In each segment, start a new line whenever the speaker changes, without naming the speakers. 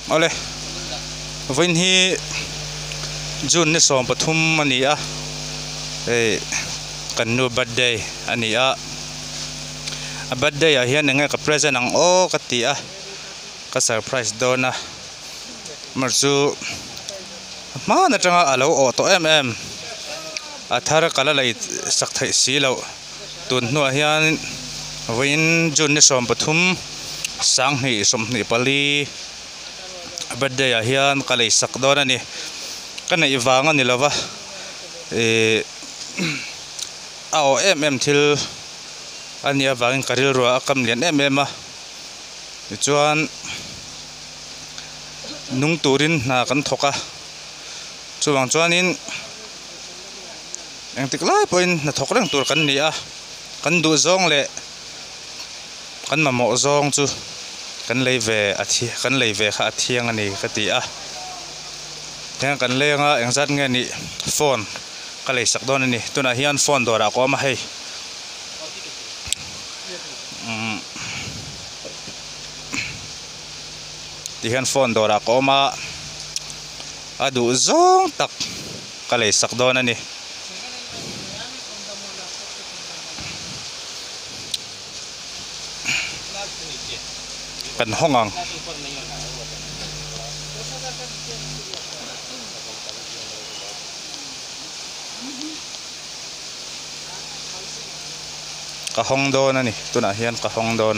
Awle, vawiin hi June ni 13 a ni a, hei kan nu birthday a ni a, a birthday ah hian enge ka present ang aw ka ti a, ka surprise dawn a, mar chu hman atanga a lo awh tawh em em, a thar ka la lei sak theih si loh. Tun hnuah hian vawiin June ni 13 2024 birthday ah hian ka lei sak dawn a ni. Ka neih vang a ni lova ihh a awh em em thil a nih avangin ka rilru ah a kam lian em em a tichuan nung turin hna kan thawk a chuvang chuanin. Engtik lai pawhin hnathawk reng tur kan ni a, kan duh zawng leh kan mamawh zawng chu kan lei ve a thi kan lei ve kha a thiang a ni ka ti a. Tiang kan leng a engzat nge nih phone ka lei sak dawn a ni. Tunah hian phone dawrah ka awm a hei umm tihian phone dawrah ka awm a a duh zawng tak. Ka lei sak dawn a ni. Kan hawng ang. Ka hawng dawn a ni. Tunah hian ka hawng dawn.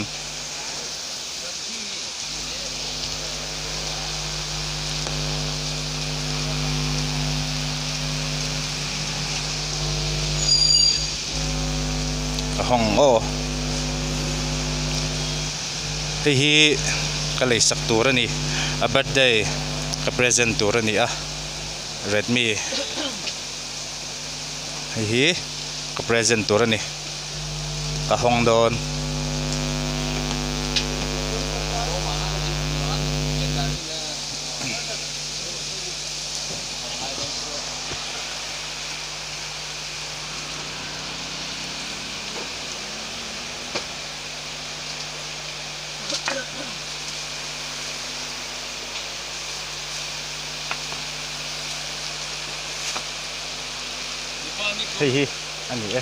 Ka hawng aw. Hei hi ka lei sak tur a ni. A birthday ka present tur a ni a. Redmi hei hi ka present tur a ni. Ka hawng dawn. Hei hi a ni e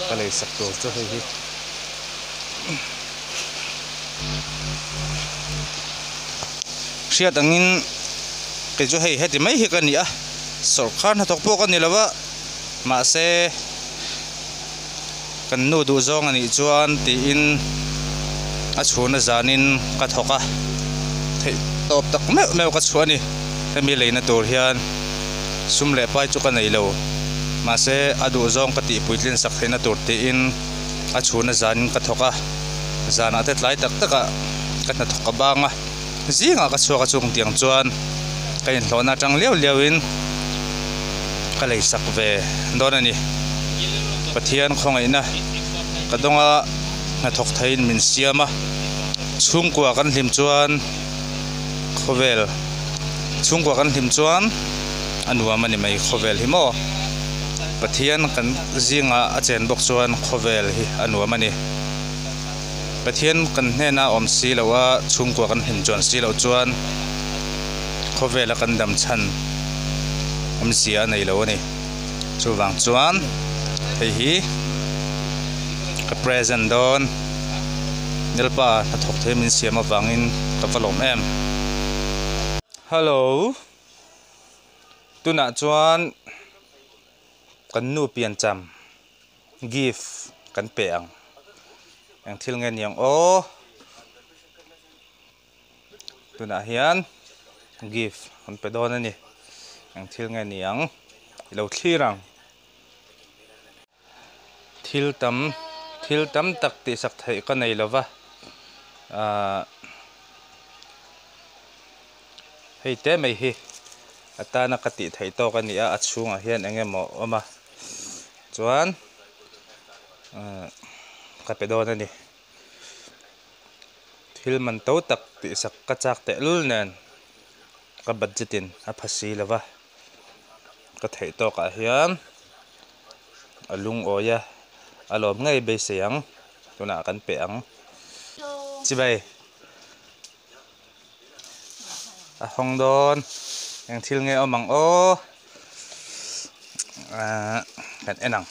ka lei sak tur chu hei hi. Hriat angin kei chu hei heti mai hi ka ni a sawrkar hnathawk pawh ka ni lo va mahse kan nu duh zawng a nih chuan tiin a chhuna zanin ka thawk a theih tawp tak meuh meuh ka chhuah a ni hemi leina tur hian sum leh pai chu ka nei lo mahse a duh zawng ka tih puitlin sak theihna tur tiin a chhuna zanin ka thawk a zanah te tlai tak takah ka hnathawk a bang a zingah ka chhuak a chung tiang chuan ka inhlawhna atang liau liau in ka lei sak ve dawn a ni Pathian khawngaihna ka dawnga hnathawk theiin min siam a chhungkua kan hlim chuan khawvel chhungkua kan hlim chuan a nuam a ni mai khawvel hi maw Pathian kan zingah a chen bawk chuan khawvel hi a nuam a ni. Pathian kan hnena awm si lo a, chhungkua kan hlim chuan si loh chuan khawvela kan dam chhan awmzia a nei lo a ni. Chuvang chuan hei hi ka present dawn Lalpa hnathawk thei min siam avangin ka va lawm em. Hello, tunah chuan kan nu piancham. Gift kan pe ang. Eng thil nge ni ang aw. Tunah hian gift kan pe dawn a ni. Eng thil nge ni ang i lo thlir ang. Thil tam thil tam tak tihsak theih ka nei lova ahh hei te mai hi atana ka tih theih tawk a ni a a chhungah hian eng emaw a awm a. Chuan ka pe dawn a ni. Thil man to tak tih sak ka chak tehlul nen ka budget in a pha si lo va. Ka theih tawkah hian a lungawi a, a lawm ngei beisei ang tunah kan pe ang. Chibai. A hawng dawn. Eng thil nge awm ang aw. Ahh kan en ang.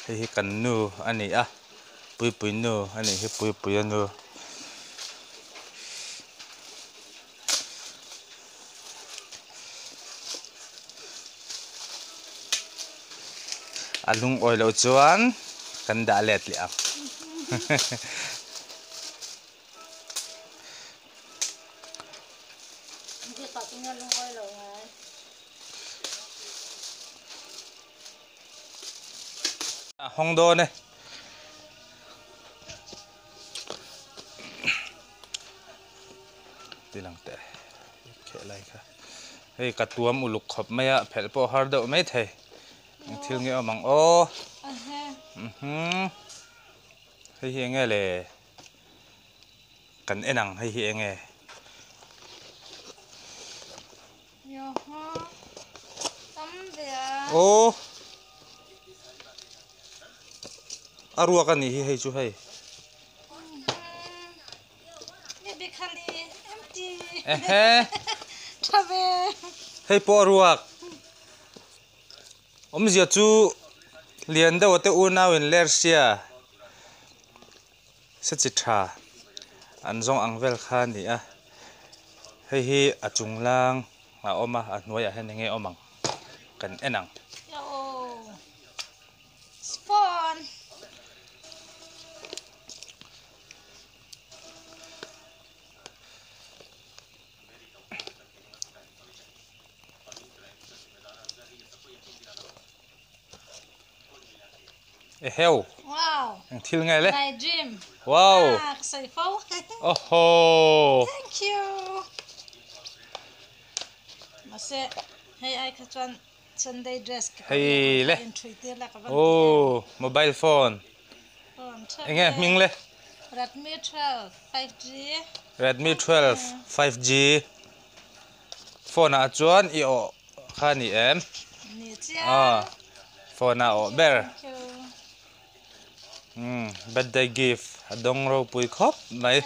Hei hi kan nu a ni a. Puipui nu a nih hi Puipuia nu. A lungawi loh chuan kan dah let leh ang. A hawng dawn e. Ti lang teh kheh lai kha hei ka tuam uluk khawp mai a phelh pawh har deuh mai thei eng thil nge awm ang aw mhm hei hi eng nge le kan en ang hei hi eng nge. Aw a ruak a nih hi hei chu hei. Ehe hei pawh a ruak awmzia chu lian deuh te unau in ler sia se chi tha an zawng ang vel kha a ni a hei hi a chung lang a awm a a hnuaiah hian enge awm ang kan en ang. Eheu eng thil nge le wow awhaw hei le aw mobile phone eng nge hming le
Redmi 12 5G
Redmi 12 5G phone ah chuan i awh kha a ni em aw phone ah awh ber umm birthday gift a dawng ropui khawp mai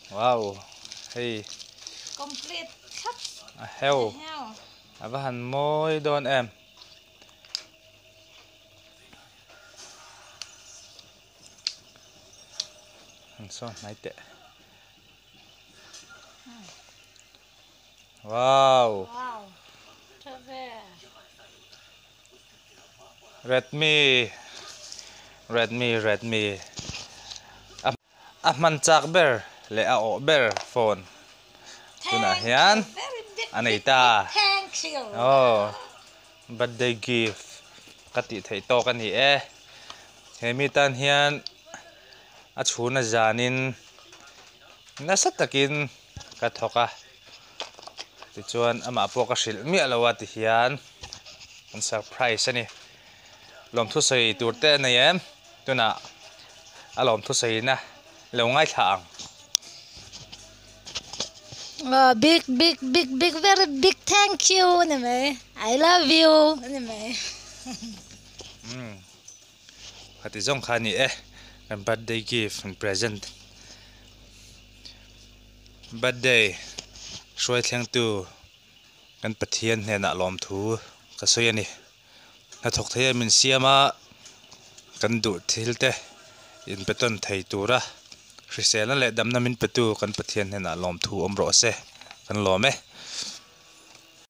wow hei a heu a va han mawi dawn em. An sawn hnai teh. Wow. Redmi Redmi Redmi a hman chak ber leh a awh ber phone tunah hian a nei ta. Aw. Birthday gift ka tih theih tawk a ni e. He mi tan hian a chhuna zanin nasa takin ka thawk a, tichuan amah pawh ka hrilh miah lo a ti hian an surprise a ni. Lawmthu sawi tur te a nei em? Tunah a lawmthu sawina lo ngaithla ang.
Aw big big big big very big thank you a ni mai I love you a ni mai.
Umm khati zawng kha a ni e kan birthday gift kan present birthday hruai thleng tu kan Pathian hnenah lawmthu ka sawi a ni. Hnathawk thei a min siam a, kan duh thil te in pe tawn thei tura hriselna leh damna min pe tu kan Pathian hnenah lawmthu awm rawh se, kan lawm e.